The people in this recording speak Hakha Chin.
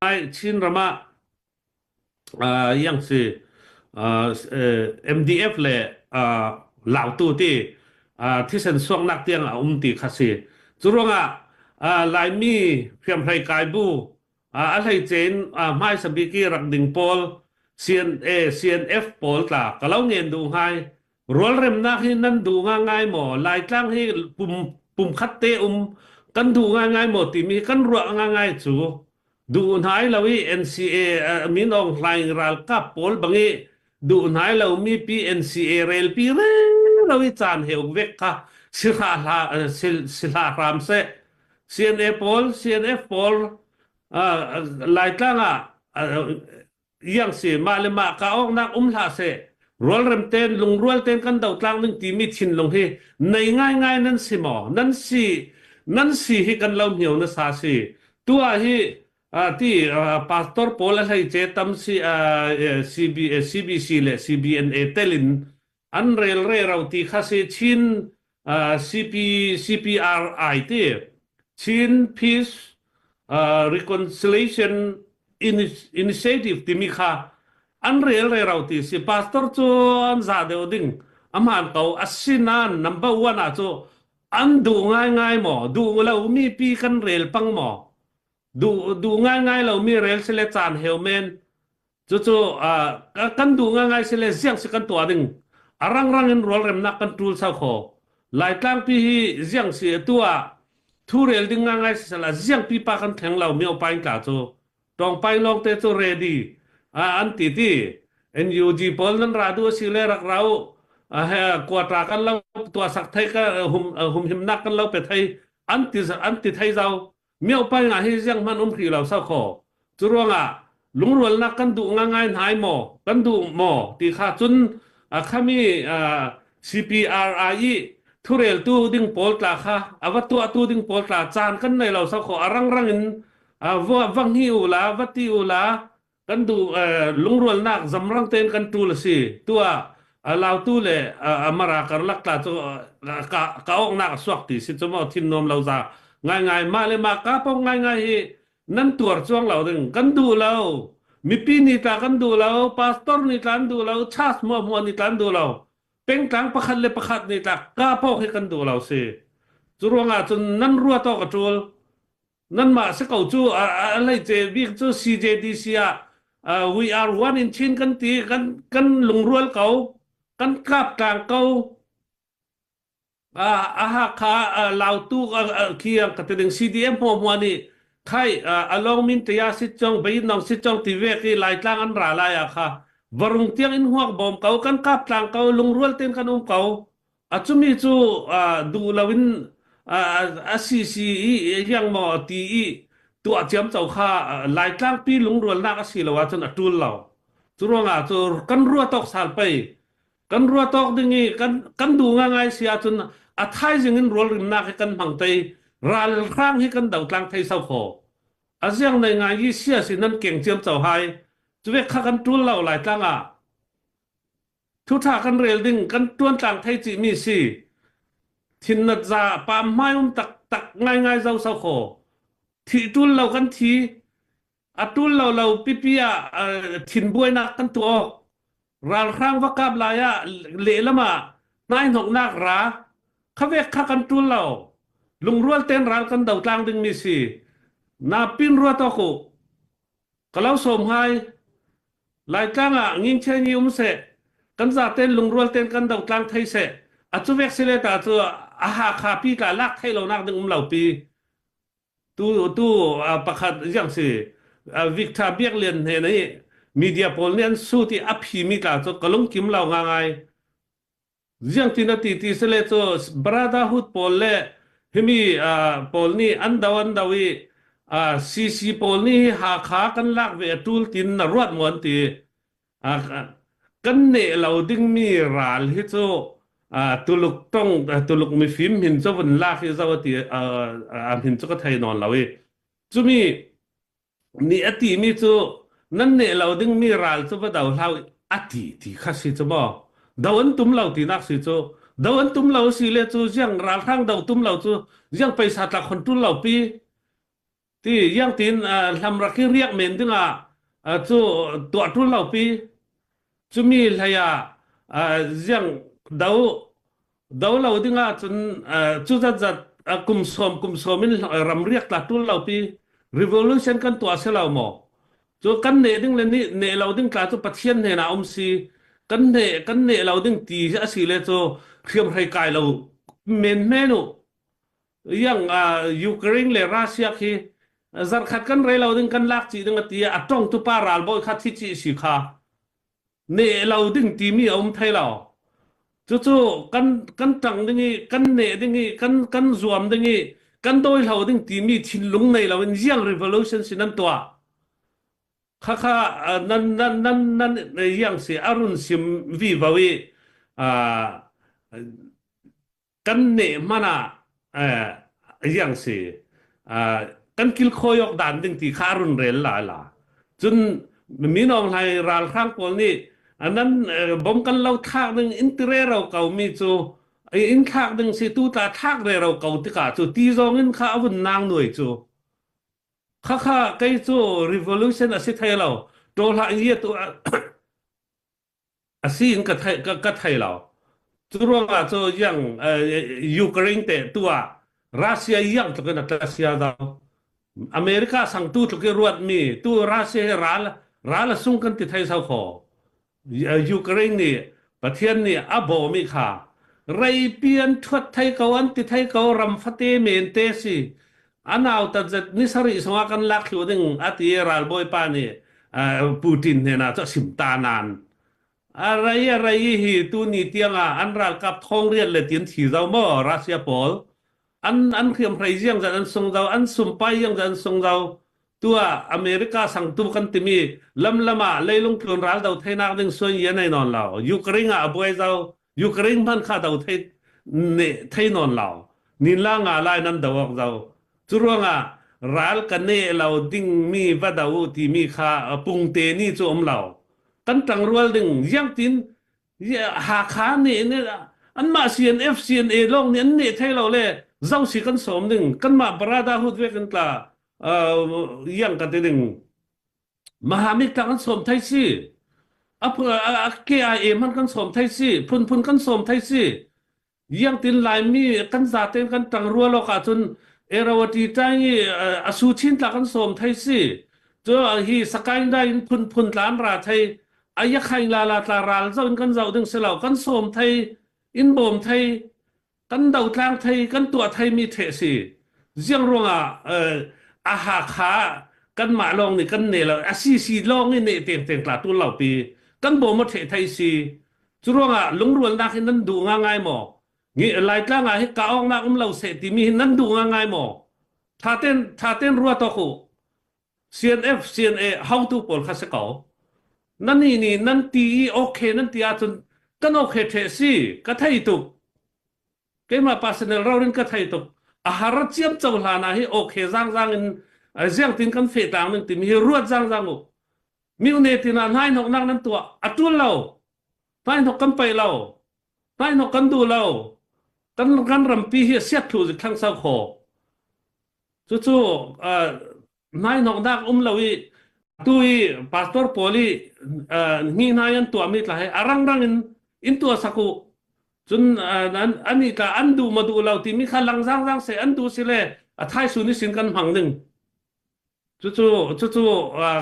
Ai Chin ram ah yang si MDF le Lautu ti thisen suaknak tiang a um ti kha si. Cu ruangah Laimi hriamhrei kai bu a hleice in hmaisa bik i rak ding pawl CNA, CNF pawl tla ka lo ngen duh ngai. Rualremnak hi nan duh ngangai maw? Laitlang hi pum pumkhat te um kan duh ngangai maw timi kan ruah ngangai cu duh hnai lo i NCA Min Aung Hlaing ralkap pawl bang i duh hnai lo mi pi NCA relpi re lo i caan he uk vek kha sihra hla sihla hram seh CNA pawl CNF pawl Laitlang ah iang si mah le mah ka awknak um hlah seh rualrem ten lungrual ten kan do tlang ding timi thinlung hi nei ngaingai nan si maw nan si nan si hi kan lo hniau na sa si tu ah hi ti pastor pawl a hlei ce tam si CB, CBC le CBNA telin an rel re ro ti kha si Chin CP CPRI ti Chin Peace Reconciliation Initiative timi kha an rel re ro ti si pastor cu an za deuh ding aman ko asinan number one ah cu an duh ngaingai maw duh lo mi pi kan rel pang maw duh duh ngaingai lo mi rel sile caan heu men Cucu kan duh ngaingai si le ziang si kan tuah ding a rangrang in rualremnak kan ṭul sau kho. Laitlangpi hi ziang si atu ah thu rel ding ngaingai si sal ziang pipa kan thleng lo mio paing tla cu tawngpai lawng te cu ready an ti ti NUG pawl nan ra duh si le rak rau quata kan lo tua sak thei ka hum humhimnak kan lo pe thei an ti an ti thei zau Miopai nga hi ziang hmanh um hrih lo sau khaw. Cu ruangah lungrualnak kan duh ngangai hnai maw, kan duh maw ti kha cun khami CPRI i thureltu ding pawl tla kha a va tuahtu ding pawl tla caan kan nei lo sau khaw a rangrang in va hni u la va ti u la kan duh lungrualnak zamrang tein kan ṭul a si tuah lautu le amara karlak tla cu ka ka awknak a suak ti si cu maw thin nuam lo za ngaingai mah le mah ka pong ngaingai hi nan tuar cuang lo ding kan duh lo mipi ni tla kan duh lo pastor ni tla an duh lo church mua mua ni tla an duh lo pengtlang pakhat le pakhat ni tla ka pok hi kan duh lo si cu ruangah cun nan ruat awk a ṭul Nanmah si ko cu a hleice bik cu CJDC ah we are one in Chin kan ti kan kan lungrual ko kan kap tlang ko a Hakha Lautu khi ka ti ding CDM hmuah hmuah nih khai along min tia sit chong bayin nong sit chong ti ve ki Laitlang an ra lai ah kha varung tiang in huak bawm ko kan kap tlang ko lungrual ten kan um ko A cumi cu duh loin a sisi i hiang maw ti i tuah ciamco kha Laitlangpi lungrualnak a si lo ahcun a ṭul lo. Cu ruangah cu kan ruat awk sal pei kan ruat awk ding i kan kan duh ngangai si ahcun a thaizing in rualrimnak hi kan hmang tei ralhrang hi kan dotlang thei sau kho. A ziang nei ngai i sia si nan keng ciamco hai. Cuvek kha kan ṭul lo Laitlang ah. Thuṭha kan rel ding kan ṭuantlang thei cihmi si. Thinnat za pam hmai um taktak ngaingai zo so khaw. Thih ṭul lo kan thi. A ṭul lo lo pipi ah thin buainak kan tuah awk. Ralhrang va kap lai ah lehlam ah hnaihnoknak ra. Khavek kha kan ṭul lo. Lungrual ten ral kan do tlang dingmi si. Na pin ruat awk u. Ka lo sawm hai. Laitlang ah ngingcheng i um seh, kan zaten lungrual ten kan dotlang thei seh. A cu vek sile ta cu a Hakha pi tla lak thei lo nak ding um lo pi. Tu tu pakhat ziang si Victor Biak Lian hne nih media pawl nih an su ti a phi mi tla cu ka lungkim lo nga ngai. Ziangtin a ti ti sile cu Brotherhood pawl le himi pawl nih an do an do i CC pawl nih Hakha kan lak ve a ṭul tin na ruat maw an ti. Kan neh lo dingmi ral hi cu Tuluk tong Tuluk mifim hin cu vun lak hi zo a ti a hin cu ka thei nawn lo i cumi nih a timi cu nan neh lo dingmi ral cu va do hlah a ti ti kha si cu maw do an tum lo tinak si cu do an tum lo si le cu ziang ralhrang do tum lo cu ziang paisa tla khon tul lo pi. Ti yang tin hlam rak hi riak men dingah cu tuah ṭul lo pi. Cumi hlei ah ziang do do lo dingah cun cu zatzat kum sawm kum sawm in ram riak tla ṭul lo pi. Revolution kan tuah si lo maw? Cu kan neh ding le neh lo ding tla cu Pathian hnen ah um si. Kan neh kan neh lo ding ti a si le cu hriamhrei kai lo men men u. Yang Ukraine le Russia khi zarkhat kan rei lo ding kan lak chih ding a ti a tong tu pa ralbawi kha thi chih si kha ne lo ding timi a um thai lo. Cucu kan kan tang ding i kan ne ding i kan kan zuam ding i kan dawi hlo ding timi thinlung nei lo in ziang revolution sin an tuah. Khakha nan nan nan nan yang si arun sim vi vo i kan neh hmanh ah iang si kan kilkhawi awk dan ding ti kha a run rel la la cun minawng hlai ralhrang pawl nih nan bom kan lo thlak ding in ti rero ko mi cu in thlak ding si tu tla thlak rero ko tikah cu ti zong in kha a vun nang nuai cu khakha kei cu revolution a si thai lo to hlah ye tu A si in ka thei, ka, ka thei lo. Cu ruangah cu yang Ukraine te tu ah Russia yang tluk in a tla sia do. America sangtu tluk i ruatmi tu Russia hi ral ral a sung kan ti thei sau kho. Ukraine nih Pathian nih a bawmi kha reipi an thuat thei ko an ti thei ko ram fate men te si anau tatzet ni sarih sungah kan lak thlu ding a ti ralbawipa nih Putin hnenah cu a sim ta nan a rei a rei hi tu ni tiangah an ralkap thong riat le tin thi zo maw Russia pawl an an hriamhrei ziang zat an sung zo an sumpai ziang zat an sung zo tua America sangtu kan timi lam lam ah leilung tlun ral do theinak ding suan ye nei non lo Ukraine ah a buai zo Ukraine hman kha do thei ne thei non lo nin la nga lai nan do ok zo cu ruangah ral ka ne lo ding mi va do timi kha pungte ni cu um lo kan tangrual ding yang tin Hakha nih anmah CNF CNA lawng nih an neh thei lo le zo si kan sawm ding kanmah brotherhood ve kan tla yang ka ti ding Mahamik tlang kan sawm thei si a KIA man kan sawm thei si phunphun kan sawm thei si Iangtin Laimi kan zaten kan ṭang rual awk ahcun Erawati ṭaing i a su chin tla kan sawm thei si. Cu hi Sakaing dai in phunphun tla an ra thei. Ayakhaing la la tla ral zoh in kan zoh ding si lo. Kan sawm thei, in bawm thei, kan dotlang thei, kan tuah thei mi ṭheh si. Ziang ruangah a Hakha kanmah lawng nih kan ne lo, a sisi lawng i ne teng teng tla tul lo pi. Kan bawm a ṭheh thei si. Curuangah lungrualnak hi nan duh ngangai maw? Laitlang ah hi kaawknak um lo seh timi hi nan duh ngangai maw? Thaten thaten ruat awk u. CNF CNA hotu pawl kha si ko. Nan nih nih nan ti i okay nan ti ahcun kan okay ṭheh si ka thei tuk. Keimah personal rorin ka thei tuk. A har ciam co hlan ah hi okay zangzang in ziangtin kan feh tlang ning timi hi ruat zangzang u. Mine tinah hnainoknak nan tuah a ṭul lo. Hnainok kan paih lo. Hnainok kan duh lo. Kan, kan rampi hi a siat thlu zik thlang sau kho. Cucu uh, hnainoknak um lo i tu i pastor pawl i uh, hni hnai an tuahmi tla he a rangrang in in tuah sak u. Cun uh, an ani tla an duh ma duh lo timi kha lang zangzang se an duh si le a thaisun i sin kan hmang ding. Cucu cucu uh,